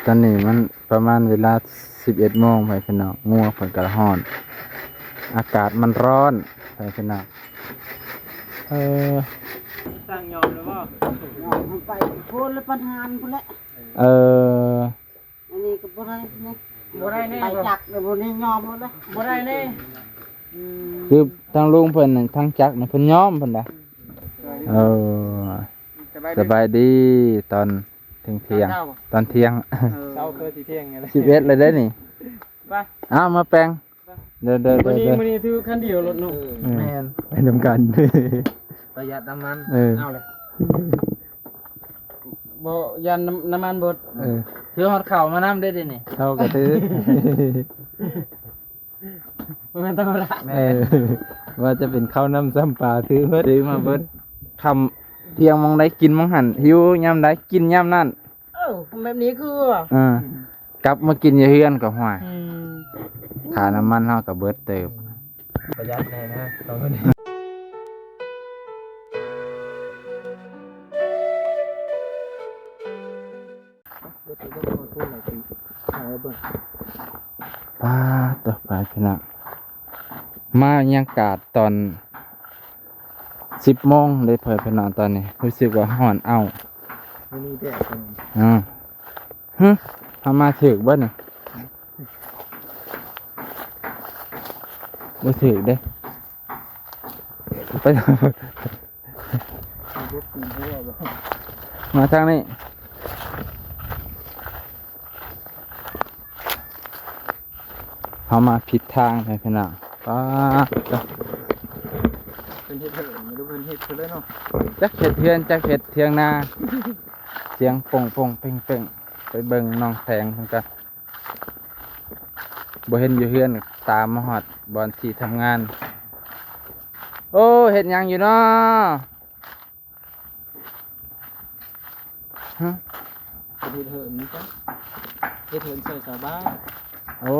ຕອນນີ້ມັນປະມານເວລາສິບເອັດໂມງ ພໍ່ແມ່ພີ່ນ້ອງ, ງົວເພິ່ນກໍຮ້ອນ, ອາກາດມັນຮ້ອນ ພໍ່ແມ່ພີ່ນ້ອງ. ເອີ ສ້າງຍອມແລ້ວບໍ່? ຍອມ ມັນໄປພຸ້ນລະ ປະທານພຸ້ນແຫຼະ. ເອີ ອັນນີ້ກໍບໍ່ໄດ້ເນາະ ບໍ່ໄດ້ແນ່ ໄປຈັກແລ້ວ ບໍ່ໄດ້ຍອມແລ້ວ ບໍ່ໄດ້ແນ່. ອືມ ຄືທາງລຸງເພິ່ນ ທາງຈັກນະ ເພິ່ນຍອມເພິ່ນດາ. ເອີ ສະບາຍດີ ສະບາຍດີຕອນທ່ຽງໆ ຕອນເຊົ້າ ຕອນທ່ຽງ ເອີ ເຊົ້າຄືຊິທ່ຽງນີ້ແຫຼະ ສິບເອັດແລ້ວເດ້ນີ້. ໄປ ອ້າວ ມາແປງ ເດີໆໆ ມື້ນີ້ ມື້ນີ້ຖືຄັນດຽວລົດເນາະ. ເອີ ແມ່ນ ໄປນຳກັນ ປະຢັດນ້ຳມັນ. ເອີ ເອົາເລີຍ ບໍ່ຢ້ານນ້ຳ ນ້ຳມັນເບິດ. ເອີ ຖືຮອດເຂົ້າມານຳເດ້ ດຽວນີ້ ເຂົ້າກໍຖື ບໍ່ແມ່ນທຳມະດາ. ເອີ ວ່າຈະເປັນເຂົ້ານ້ຳຊຳປາ ຖືເບິດ ຖືມາເບິດ. ຄ່ຳທ່ຽງໝ່ອງໃດກິນໝ່ອງຫັ້ນ, ຫິວຍາມໃດກິນຍາມນັ້ນ. ເອີ ແບບນີ້ຄື ເອີ ກັບມາກິນຢູ່ເຮືອນກໍ ຫ້ວຍ ອືມ ຄ່ານ້ຳມັນເຮົາກໍເບິດເຕີບ. ປະຢັດແນ່ນະ ສອງຄົນນີ້. ປາດໂທ້ ໄປພີ່ນ້ອງ ມາບັນຍາກາດຕອນສິບໂມງເດ້ ພໍ່ແມ່ພີ່ນ້ອງ. ຕອນນີ້ຮູ້ສຶກວ່າຮ້ອນເອົ້າ ມື້ນີ້ແດດກໍ ອືມ ຫຶ ເຮົາມາຖືກບໍ່ນີ້? ບໍ່ຖືກເດ້ ໄປ ມາທາງນີ້ ເຮົາມາຜິດທາງ ພີ່ນ້ອງ. ປາດໂທ້ ເພິ່ນເຮັດເຮືອນ ບໍ່ຮູ້ເພິ່ນເຮັດເພິ່ນເລີຍເນາະ ຈັກເຮັດເຮືອນ ຈັກເຮັດຖຽງນາ. ສຽງໂປ່ງໆເປັ່ງໆ ໄປເບິ່ງນ້ອງແຕງເພິ່ນກ່ອນ. ບໍ່ເຫັນຢູ່ເຮືອນ ຕາມມາຮອດບ່ອນທີ່ທຳງານ. ໂອ້ ເຮັດຫຍັງຢູ່ນໍ? ຮະ ເຮັດເຮືອນນີ້ຈ້ະ ເຮັດເຮືອນຊ່ອຍຊາວບ້ານ. ໂອ້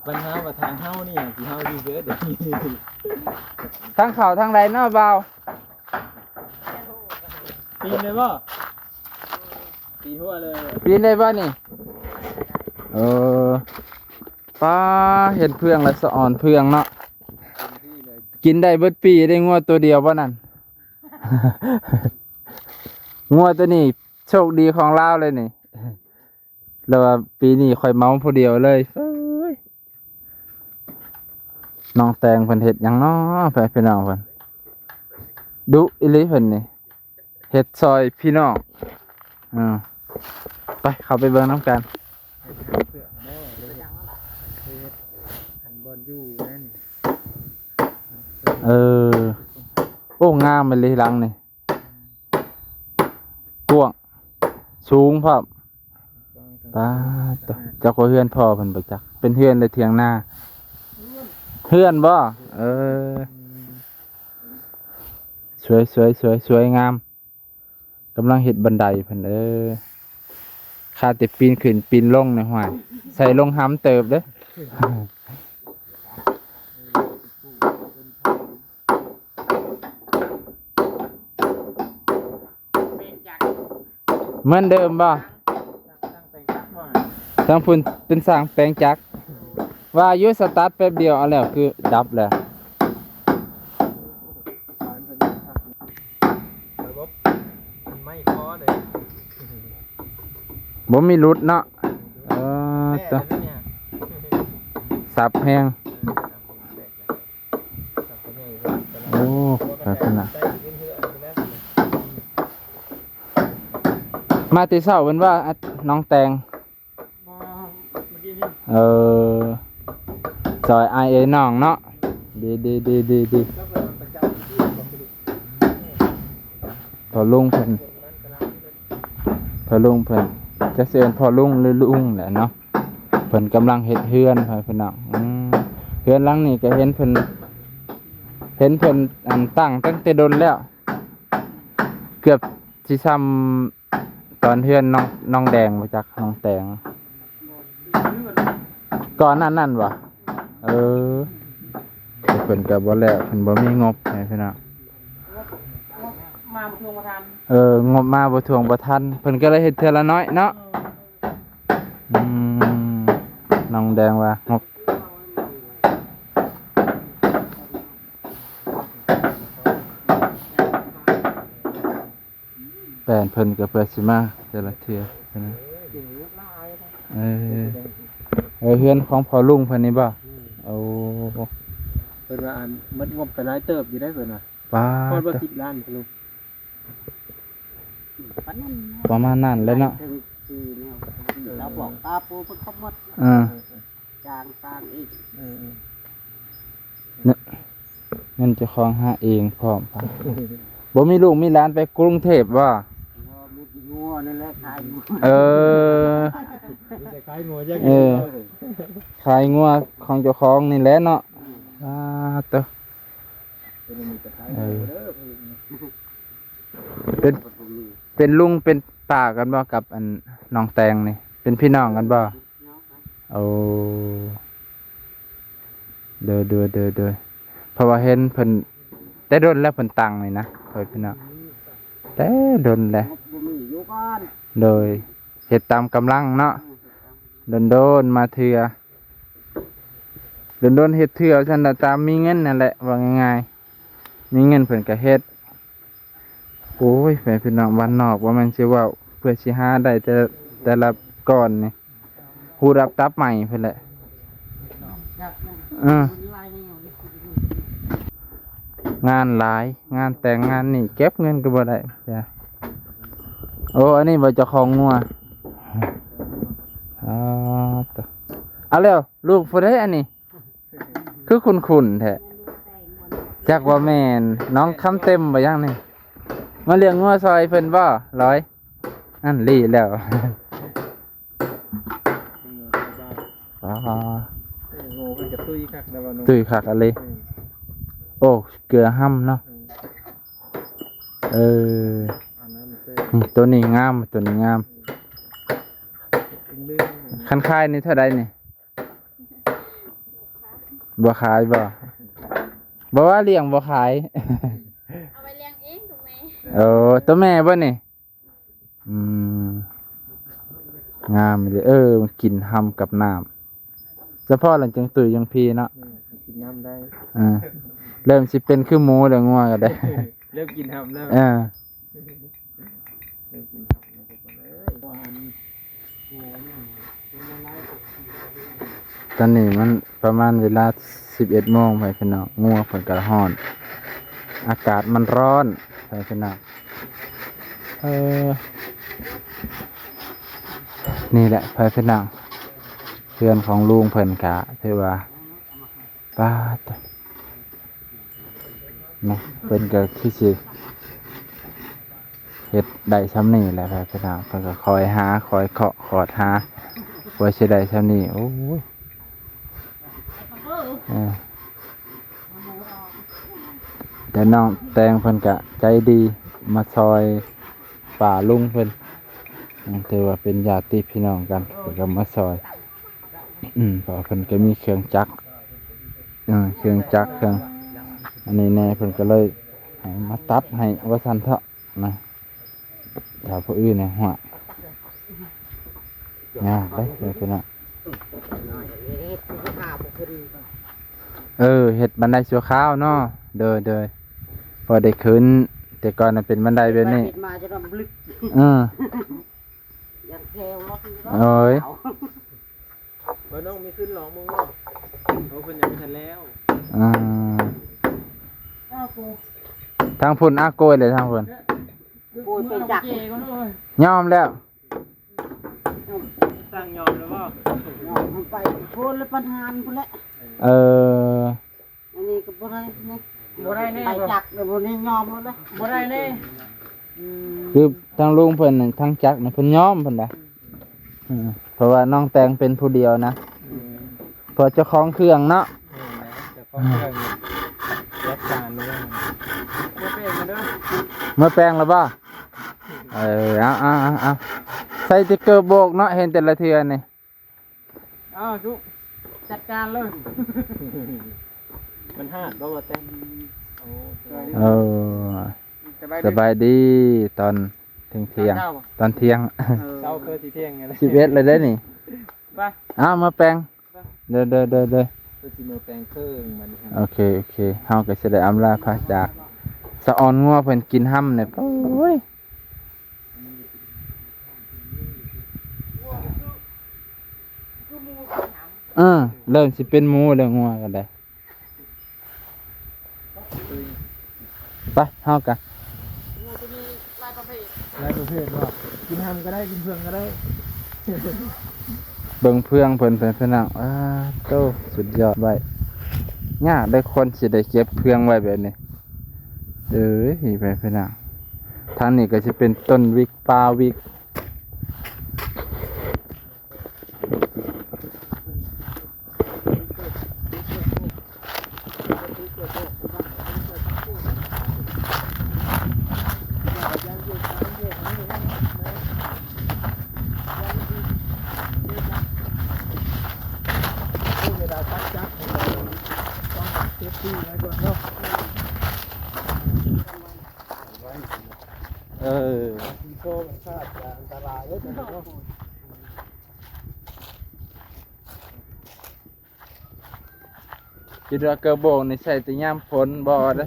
ບັນຫາວ່າທາງເຮົານີ້ ຊິເຮົາຢູ່ເບີດ ທາງເຂົ້າທາງໃດເນາະບ່າວ? ປີນໄດ້ບໍ່? ປີນຫົວເລີຍ ປີນໄດ້ບໍ່ນີ້? ເອີ ປ້າ ເຫັນເຟືອງແລ້ວສະອອນເຟືອງເນາະ. ກິນໄດ້ເບິດປີ ໄດ້ງົວໂຕດຽວບໍ່ນັ້ນ? ງົວໂຕນີ້ໂຊກດີຂອງລາວເລີຍນີ້. ແລ້ວວ່າປີນີ້ຂ້ອຍເມົາຜູ້ດຽວເລີຍ. ເອີຍ ນ້ອງແຕງເພິ່ນເຮັດຫຍັງນໍ ພີ່ນ້ອງເພິ່ນ? ດຸອີ່ຫຼີເພິ່ນນີ້ ເຮັດຊ່ອຍພີ່ນ້ອງ. ເອີ ໄປ ເຂົ້າໄປເບິ່ງນຳກັນ. ເອີ ໂອ້ ງາມອີ່ຫຼີຫຼັງນີ້. ກວ້າງສູງພ້ອມ. ປາດໂທ້ ຈັກວ່າເຮືອນພໍ່ເພິ່ນບໍ່ຈັກ ເປັນເຮືອນ ຫຼື ຖຽງນາ? ເຮືອນບໍ່? ເອີ ສວຍໆໆ ສວຍງາມ. ກຳລັງເຮັດບັນໄດເພິ່ນເອີ. ຂ້າແຕ່ປີນຂຶ້ນປີນລົງນີ້ ຫ້ວຍ ໃສ່ລົງຫຳເຕີບເດີ້. ເໝືອນເດີມບໍ່? ທາງພຸ້ນເປັນຊ່າງແປງຈັກ. ວ່າຢູ່ສະຕາດແປັບດຽວ ເອົາແລ້ວ ຄືດັບແລ້ວ. ບໍ່ມີຫຼຸດເນາະ. ເອີ ຕະ ສັບແຮງ. ໂອ້ ໄປພຸ້ນນະ ມາແຕ່ເຊົ້າເພິ່ນວ່າ ນ້ອງແຕງ. ເອີ ຊ່ອຍອ້າຍເອີຍນ້ອງເນາະ. ດີໆໆໆ ພໍ່ລຸງເພິ່ນ ພໍ່ລຸງເພິ່ນ ຈັກຊິເອີ້ນພໍ່ລຸງ ຫຼື ລຸງແຫຼະເນາະ. ເພິ່ນກຳລັງເຮັດເຮືອນ ພໍ່ແມ່ພີ່ນ້ອງ. ອືມ ເຮືອນຫຼັງນີ້ກໍເຫັນເພິ່ນ ເຫັນເພິ່ນ ອັນ ຕັ້ງຕັ້ງແຕ່ດົນແລ້ວ ເກືອບຊິຊ່ຳຕອນເຮືອນນ້ອງ ນ້ອງແດງບໍ່ຈັກ ນ້ອງແຕງ ກ່ອນໜ້ານັ້ນບໍ່? ເອີ ແຕ່ເພິ່ນກໍບໍ່ແລ້ວ ເພິ່ນບໍ່ມີງົບໃຫ້ພີ່ນ້ອງ. ມ ເອີ ງົບມາບໍ່ຖ້ວງບໍ່ທັນ ເພິ່ນກໍເລີຍເຮັດເທື່ອລະໜ້ອຍເນາະ. ອືມ ນ້ອງແດງວ່າງົບ ແປນເພິ່ນກໍເພື່ອຊິມາແຕ່ລະເທື່ອ ເອີ ເອີ ເຮືອນຂອງພໍ່ລຸງເພິ່ນນີ້ບໍ່? ໂອ້ ເພິ່ນວ່າອັນໝົດງົບໄປຫຼາຍເຕີບຢູ່ໄດ໋ ເພິ່ນວ່າ ປາດ ຮອດບໍ່ສິບລ້ານ ລຸງ? ປະມານນັ້ນແຫຼະເນາະ ເຖິງຄືແນວ ລາວບອກຕາປູເພິ່ນຄອບໝົດ ເອີ ຈ້າງສ້າງອີກ ເອີ ເງິນເຈົ້າຂອງຫາເອງພ້ອມ ບໍ່ມີລູກມີຫຼານໄປກຸງເທບບໍ່? ບໍ່ ມີແຕ່ງົວນັ້ນແຫຼະ ຂາຍງົວ ເອີ ມີແຕ່ຂາຍງົວຢ່າງດຽວ ເອີ ຂາຍງົວຂອງເຈົ້າຂອງນີ້ແຫຼະເນາະ ອືມ ອາ ໂຕ ເອີ ເປັນ ເປັນລຸງເປັນປ້າກັນບໍ່ກັບອັນນ້ອງແຕງນີ້? ເປັນພີ່ນ້ອງກັນບໍ່? ໂອ້ ໂດຍ ໂດຍ ໂດຍ ໂດຍ ເພາະວ່າເຫັນເພິ່ນແຕ່ດົນແລ້ວ ເພິ່ນຕັ້ງນີ້ນະ ໂດຍ ພີ່ນ້ອງ ແຕ່ດົນແລ້ວ ໂດຍ ເຮັດຕາມກຳລັງເນາະ ດົນໆມາເທື່ອ ດົນໆເຮັດເທື່ອວ່າຊັ້ນລະ ຕາມມີເງິນນັ້ນແຫຼະ ເວົ້າງ່າຍໆ ມີເງິນເພິ່ນກໍເຮັດ. ໂອ້ຍ ແມ່ພີ່ນ້ອງ ບ້ານນອກບໍ່ແມ່ນຊິເວົ້າ ເພື່ອຊິຫາໄດ້ແຕ່ ແຕ່ລະກ້ອນນີ້ ຫູດັບຕັບໄໝ້ພຸ້ນແຫຼະ ເອີ ງານຫຼາຍ ງານແຕ່ງງານນີ້ ເກັບເງິນກໍບໍ່ໄດ້. ໂອ້ ອັນນີ້ບໍ່ເຈົ້າຂອງງົວ? ອໍ ເອົາແລ້ວ ລູກຜູ້ໃດອັນນີ້? ຄືຄຸ້ນໆແທ້ ຈັກວ່າແມ່ນນ້ອງຄຳເຕັມບໍ່ຫຍັງນີ້ ມາລ້ຽງງົວຊ່ອຍເພິ່ນບໍ່ລອຍ? ນັ້ນລີ້ແລ້ວ ອໍ ເອີ ງົວເພິ່ນກໍຕຸ້ຍຄັກແລ້ວເນາະ ຕຸ້ຍຄັກອີ່ຫຼີ ອືມ ໂອ້ ເກືອຫ້ຳເນາະ ອືມ ເອີ ອັນນັ້ນຄື ນີ້ ໂຕນີ້ງາມ ໂຕນີ້ງາມ ອືມ ຄັນຂາຍນີ້ເທົ່າໃດນີ້? ບໍ່ຂາຍບໍ່? ບໍ່ວ່າລ້ຽງບໍ່ຂາຍ ເອົາໄວ້ລ້ຽງເອງໂຕແມ່ ໂອ້ ໂຕແມ່ບໍ່ນີ້? ອືມ ງາມເດ້ ເອີ ມັນກິນຮຳກັບນ້ຳ ສະເພາະຫຼັງຈາກຕຸ້ຍຍັງພີເນາະ ອືມ ກິນນ້ຳໄດ້ ເອີ ເລີ່ມຊິເປັນຄືໝູແລ້ວ ງົວກໍໄດ້ ເລີ່ມກິນຮຳແລ້ວ ເອີ. ຕອນນີ້ມັນປະມານເວລາສິບເອັດໂມງ ພໍ່ແມ່ພີ່ນ້ອງ ງົວເພິ່ນກໍຮ້ອນ ອາກາດມັນຮ້ອນ ພໍ່ແມ່ພີ່ນ້ອງ ເອີ ນີ້ແຫຼະ ພໍ່ແມ່ພີ່ນ້ອງ ເຮືອນຂອງລຸງເພິ່ນກະຖືວ່າ ປາດ ເນາະ ເພິ່ນກໍຄືຊິເຮັດໄດ້ຊ່ຳນີ້ແຫຼະ ພີ່ນ້ອງ ເພິ່ນກໍຄອຍຫາ ຄອຍເຄາະຂອດຫາ ກວ່າຊິໄດ້ຊ່ຳນີ້ ໂອ້ຍ ເອີ ແຕ່ນ້ອງແຕງເພິ່ນກໍໃຈດີ ມາຊ່ອຍປ້າລຸງເພິ່ນ ຖືວ່າເປັນຍາດຕິພີ່ນ້ອງກັນ ເພິ່ນກໍມາຊ່ອຍ. ອືມ ເພາະວ່າເພິ່ນກໍມີເຄື່ອງຈັກ ເອີ ເຄື່ອງຈັກເຄື່ອງອັນນີ້ແດ່ ເພິ່ນກໍເລີຍໃຫ້ມາຕັດໃຫ້ວ່າຊັ້ນເຖາະນະ ຖ້າຜູ້ອື່ນນະ ຫ້ວຍ ຍາກເດ້ ເອີ ພີ່ນ້ອງ ເອີ ເຮັດບັນໄດຊົ່ວຄາວເນາະ ໂດຍ ໂດຍ ພໍໄດ້ຂຶ້ນ ແຕ່ກ່ອນນະເປັນບັນໄດແບບນີ້ ເອີ ຍັງແຖວລົດຢູ່ ໂອ້ຍ ເອີ ນ້ອງມີຂຶ້ນລອງເບິ່ງບໍ່? ໂອ້ ເພິ່ນຍັງບໍ່ທັນແລ້ວ ອືມ ທາງພຸ້ນ ອາໂກຍເລີຍ ທາງພຸ້ນ ໂກຍໄປຈັກ ຍອມແລ້ວ ສັ່ງຍອມແລ້ວບໍ່? ຍອມໄປພຸ້ນລະ ປະທານພຸ້ນແຫຼະ ເອີ ອັນນີ້ກໍບໍ່ໄດ້ເນາະ ບໍ່ໄດ້ແນ່ ໄປຈັກແລ້ວບໍ່ໄດ້ຍອມແລ້ວ ບໍ່ໄດ້ແນ່ ອືມ ຄືທາງລຸງເພິ່ນ ທາງຈັກນະ ເພິ່ນຍອມເພິ່ນນະ ອືມ ເອີ ເພາະວ່ານ້ອງແຕງເປັນຜູ້ດຽວນະ ອືມ ເພາະເຈົ້າຂອງເຄື່ອງເນາະ ແມ່ນແຫຼະ ເຈົ້າຂອງເຄື່ອງຈັດການເລີຍ ເມືອແປງແລ້ວບໍ່? ເອີ ເອົາ ເອົາ ເອົາ ເອົາ ໃສ່ສະຕິກເກີໂບກເນາະ ເຫັນແຕ່ລະເທື່ອນີ້ ອ້າວ ຈຸ ຈັດການເລີຍ ມັນຫາດບໍ່ວ່າແຕ່ ໂອ້ ເອີ ສະບາຍດີ ສະບາຍດີຕອນທ່ຽງໆ ຕອນເຊົ້າບໍ່? ຕອນທ່ຽງ ເອີ ເຊົ້າຄືຊິທ່ຽງແລ້ວ ສິບເອັດແລ້ວເດ້ນີ້ ໄປ ອ້າວ ມາແປງ ເດີໆໆ ເພິ່ນຊິມາແປງເຄື່ອງບັດນີ້ ໂອເຄ ໂອເຄ ເຮົາກໍຊິໄດ້ອຳລາພາຈາກ ສະອອນງົວເພິ່ນກິນຮຳແຫຼະ ໂອ້ຍ ເອີ ເລີ່ມຊິເປັນໝູແລ້ວ ງົວກໍໄດ້ ໄປ ເຮົາກະ ງົວຕົວນີ້ຫຼາຍປະເພດ ຫຼາຍປະເພດບໍ່? ກິນຮຳກໍໄດ້ ກິນເຟືອງກໍໄດ້ ເບິ່ງເຟືອງເພິ່ນ ເພິ່ນ ເພິ່ນນະ ອ້າໂຕ ສຸດຍອດໄວ້ຍ ຍາກເດ້ ຄົນຊິໄດ້ເກັບເຟືອງໄວ້ແບບນີ້ ເອີຍ ໄປ ເພິ່ນນະ ທາງນີ້ກໍຊິເປັນຕົ້ນວິກ ປ່າວິກ ເອີ ຄິດວ່າເກີບໂບກນີ້ໃສ່ແຕ່ຍາມຝົນ ບໍ່ເດ້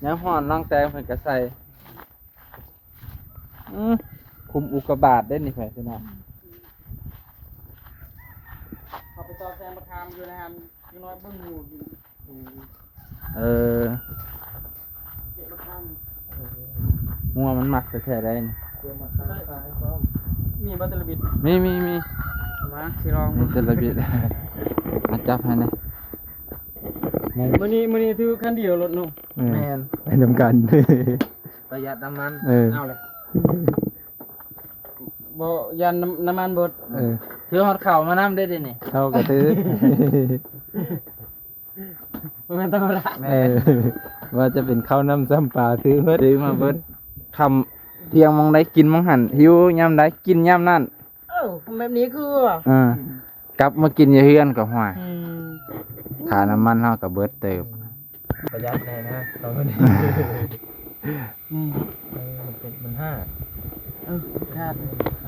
ຍາມຮ້ອນ ລອງແຕງເພິ່ນກໍໃສ່ ອື ຄຸມອຸກກາບາດເດ້ນີ້ ໄປ ພີ່ນ້ອງ ເຂົາໄປຕໍ່ແຊມະຂາມຢູ່ໃນຫັ້ນ ຢ່າງນ້ອຍເບິ່ງໝູ່ຢູ່ ເອີ ເກັບມາຂາຍ ງົວມັນມັກແທ້ໆ ໄດ໋ນີ້ ມີບໍ່ຕະລະບິດ? ມີ ມີ ມີ ມາ ຊິລອງ ມີຕະລະບິດ ມາຈັບໃຫ້ແດ່ ມື້ນີ້ ມື້ນີ້ຖືຄັນດຽວລົດເນາະ ແມ່ນ ໄປນຳກັນ ປະຢັດນ້ຳມັນ ເອີ ເອົາເລີຍ ບໍ່ ຢ້ານນ້ຳ ນ້ຳມັນເບິດ ເອີ ຖືຮອດເຂົ້າມານຳເດ້ ດຽວນີ້ ເຂົ້າກໍຖື ບໍ່ແມ່ນທຳມະດາ ເອີ ວ່າຈະເປັນເຂົ້ານ້ຳຊຳປາ ຖືເບິດ ຖືມາເບິດ ຄ່ຳທ່ຽງໝ່ອງໃດກິນໝ່ອງຫັ້ນ ຫິວຍາມໃດກິນຍາມນັ້ນ ເອີ ແບບນີ້ຄືວ່າ ເອີ ກັບມາກິນຢູ່ເຮືອນກໍ ຫ້ວຍ ອືມ ຄ່ານ້ຳມັນເຮົາກໍເບິດເຕີບ ປະຢັດແດ່ນະ ຕອນນີ້ ອືມ ເອີ ມັນເປັນ ມັນຫາກ ເອີ ຂາດ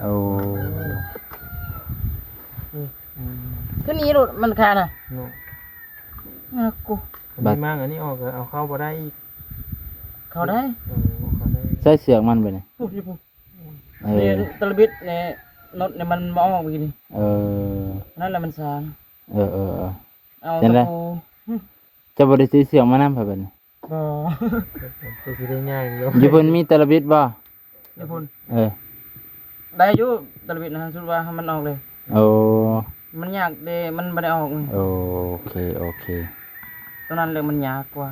ໂອ້ ອືມ ຄືນີ້ໂລດ ມັນຂາດນະ ເນາະ ອາ ກູ ບັດນີ້ມາອັນນີ້ອອກ ເອົາເຂົ້າບໍ່ໄດ້ອີກ ເຂົ້າໄດ້ ເອີ ເຂົ້າໄດ້ ໃຊ້ເຊືອກມັນໄປນີ້ ໂອ້ຍ ເອີ ນີ້ຕະລະບິດນີ້ ນັອດນີ້ມັນບໍ່ອອກມື້ກີ້ນີ້ ເອີ ນັ້ນແຫຼະມັນຊາງ ເອີໆໆ ເອົາຕະປູ ເຈົ້າບໍ່ໄດ້ຊື້ເຊືອກມານຳ ໃຜບັດນີ້ ບໍ່ ກໍຊິໄດ້ຍ່າງຢູ່ ຢູ່ເພິ່ນມີຕະລະບິດບໍ່? ຢູ່ພຸ້ນ ເອີ ໄດ້ຢູ່ຕະລະບິດນະ ສົມມຸດວ່າໃຫ້ມັນອອກເລີຍ ໂອ້ ມັນຍາກເດ້ ມັນບໍ່ໄດ້ອອກ ໂອເຄ ໂອເຄ ຕອນນັ້ນແຫຼະມັນຍາກກວ່າ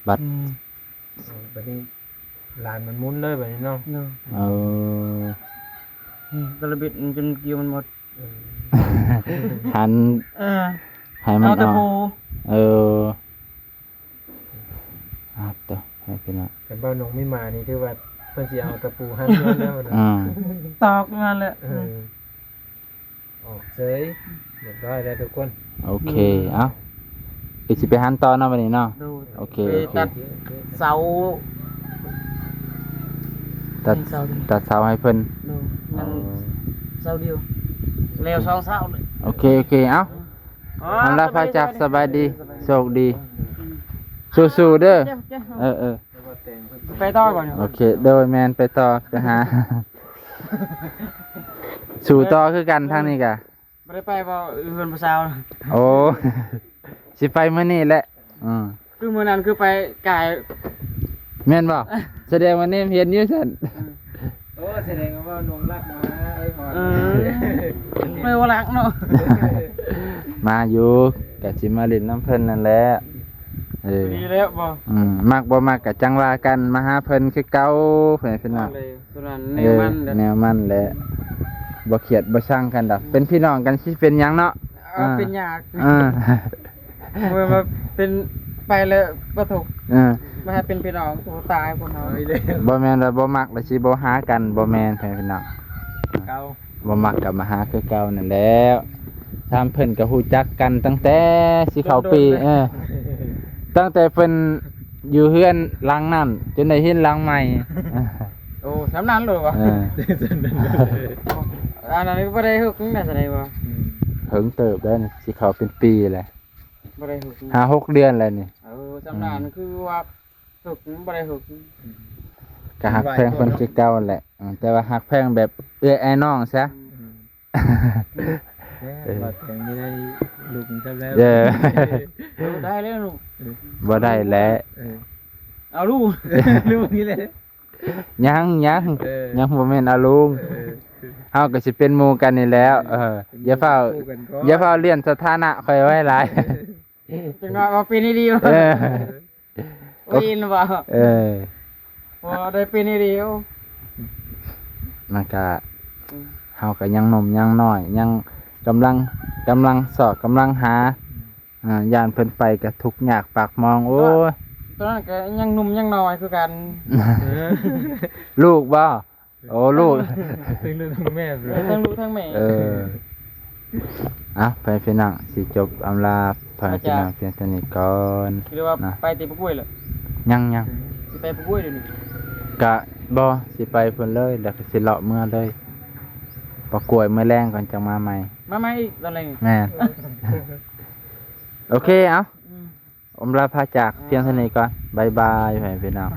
ບັດ ອືມ ເອີ ບັດນີ້ລານມັນໝຸນເລີຍບັດນີ້ເນາະ ໂດຍ ເອີ ອືມ ຕະລະບິດມັນຈົນກ່ຽວມັນໝົດ ເອີ ຫັນ ເອີ ໃຫ້ມັນອອກ ເອົາຕະປູ ເອີ ອາດໂຕ ໃຫ້ເພິ່ນວ່າ ຄັນເວົ້ານ້ອງມີໝານີ້ ຖືວ່າເພິ່ນຊິເອົາຕະປູຫັນເຮືອນແລ້ວນະ ອືມ ຕອກນັ້ນແຫຼະ ເອີ ອອກເສີຍ ຮຽບຮ້ອຍແລ້ວທຸກຄົນ ໂອເຄ ອືມ ເອົ້າ ຄືຊິໄປຫັນຕໍ່ເນາະ ບັດນີ້ເນາະ ໂດຍ ໂອເຄ ໄປ ໂອເຄ ຕັດເສົາ ຕັດ ຕັດເສົາໃຫ້ເພິ່ນ ໂດຍ ຍັງ ອໍ ເສົາດຽວ ແລ້ວສອງເສົາເລີຍ ໂອເຄ ໂອເຄ ເອົ້າ ອືມ ອຳລາພາຈາກ ສະບາຍດີ ສະບາຍດີ ໂຊກດີ ອືມ ສູ້ໆເດີ ເຈົ້າ ເຈົ້າ ເອີໆ ໄປຕໍ່ບໍ່ນີ້ ໂອເຄ ໂດຍ ແມ່ນ ໄປຕໍ່ ໄປຫາ ສູ້ຕໍ່ຄືກັນ ທາງນີ້ກະ ບໍ່ໄດ້ໄປບໍ່ ເຮືອນຜູ້ສາວ ໂອ້ ຊິໄປມື້ນີ້ແຫຼະ ອືມ ຄືມື້ນັ້ນຄືໄປກາຍ ແມ່ນບໍ່? ສະແດງວ່າແນມເຫັນຢູ່ຊັ້ນ ອືມ ໂອ້ ສະແດງວ່າໜຸ່ມລັກມາຫາເອີຍ ເອີ ໄປບໍ່ລັກເນາະ ມາຢູ່ ກະຊິມາຫຼິ້ນນຳເພິ່ນນັ້ນແຫຼະ ເອີ ດີແລ້ວບໍ່ ອືມ ມັກບໍ່ມັກກະຈັ່ງວ່າກັນ ມາຫາເພິ່ນຄືເກົ່າ ເພື່ອນພີ່ນ້ອງ ຕົວນັ້ນແນວມັນແຫຼະ ເອີ ແນວມັນແຫຼະ ບໍ່ຂຽດບໍ່ຊັງກັນດອກ ເປັນພີ່ນ້ອງກັນຊິເປັນຫຍັງເນາະ ເອີ ອ່າ ເປັນຫຍັງ ອ່າ ເມື່ອວ່າເປັນໄປແລ້ວບໍ່ທຸກ ອ່າ ມາໃຫ້ເປັນພີ່ນ້ອງ ໂອ້ ຕາຍພວກເຮົາ ບໍ່ແມ່ນວ່າບໍ່ມັກແລ້ວຊິບໍ່ຫາກັນ ບໍ່ແມ່ນ ເພື່ອນພີ່ນ້ອງ ເກົ່າ ບໍ່ມັກກໍມາຫາຄືເກົ່ານັ້ນແຫຼະ ສາມເພິ່ນກໍຮູ້ຈັກກັນຕັ້ງແຕ່ຊິເຂົ້າປີ ໂດນໆ ເອີ ຕັ້ງແຕ່ເພິ່ນ ຢູ່ເຮືອນຫຼັງນັ້ນຈົນໄດ້ເຫັນຫຼັງໃໝ່. ໂອ້ ສ່ຳນັ້ນໂລດວະ? ເອີ ອັນນັ້ນກໍບໍ່ໄດ້ເຮີກນະ ສະໄດ໋ບໍ່? ອືມ ເຫິງເຕີບແລ້ວນີ້ ຊິເຂົ້າເປັນປີແລ້ວ. ບໍ່ໄດ້ເຮີກ ຫ້າຫົກເດືອນແລ້ວນີ້. ເອີ ສ່ຳນັ້ນ ອືມ ຄືວ່າເຮີກ ບໍ່ໄດ້ເຮີກ. ອືມ ກໍຮັກແພງເພິ່ນຄືເກົ່າແຫຼະ. ອືມ ແຕ່ວ່າຮັກແພງແບບເອື້ອຍອ້າຍນ້ອງຊະ. ອືມ ອືມ ແມ່ນ ເອີ ວ່າແພງນີ້ໄດ້ລູກນີ້ຊະແລ້ວ. ເອີ ເອີ ໄດ້ແລ້ວລູກ. ເອີ ບໍ່ໄດ້ແຫຼະ. ເອີ ເອົາລູກ ລູກນີ້ແຫຼະ. ຍັງ ຍັງ ເອີ ຍັງບໍ່ແມ່ນອາລຸງ. ເອີ ເຮົາກໍຊິເປັນໝູ່ກັນນີ້ແຫຼ້ວ. ເອີ ເອີ ຢ່າຟ້າວ ເປັນໝູ່ກັນກ່ອນ ຢ່າຟ້າວລ້ຽນສະຖານະຂ້ອຍໄວ້ຫຼາຍ. ເອີ ຈັກໜ້ອຍວ່າເປັນອີ່ຫຼີ. ເອີ ໂອ້ຍ ເຫັນບໍ່? ເອີ ບໍ່ໄດ້ເປັນອີ່ຫຼີ. ມັນກະ ອືມ ເຮົາກໍຍັງໜຸ່ມຍັງນ້ອຍ ຍັງກຳລັງ ກຳລັງຊອກກຳລັງຫາ. ອ່າ ຢ້ານເພິ່ນໄປກໍທຸກຍາກປາກໝອງ. ໂອ້ຍ ຕອນນັ້ນກໍຍັງໜຸ່ມຍັງນ້ອຍຄືກັນ. ລູກບໍ່? ໂອ້ ລູກ ທັງລູກທັງແມ່. ເອີ ທັງລູກທັງແມ່. ເອີ ເອົາ ໄປພີ່ນ້ອງ ຊິຈົບອຳລາພໍ່ແມ່ພີ່ນ້ອງພຽງເທົ່ານີ້ກ່ອນ. ຫຼືວ່າໄປແຕ່ປະກວຍເລີຍ? ຍັງໆ ຊິໄປປະກວຍດຽວນີ້? ກະບໍ່ ຊິໄປພຸ້ນເລີຍ ແລ້ວກໍຊິເລາະເມືອເລີຍ. ປະກວຍມື້ແລງກ່ອນ ຈັ່ງມາໃໝ່. ມາໃໝ່ອີກຕອນແລງ? ແມ່ນ. ໂອເຄ ເອົາ ອືມ ອຳລາພາຈາກພຽງເທົ່ານີ້ກ່ອນ. ບາຍບາຍ ພໍ່ແມ່ພີ່ນ້ອງ.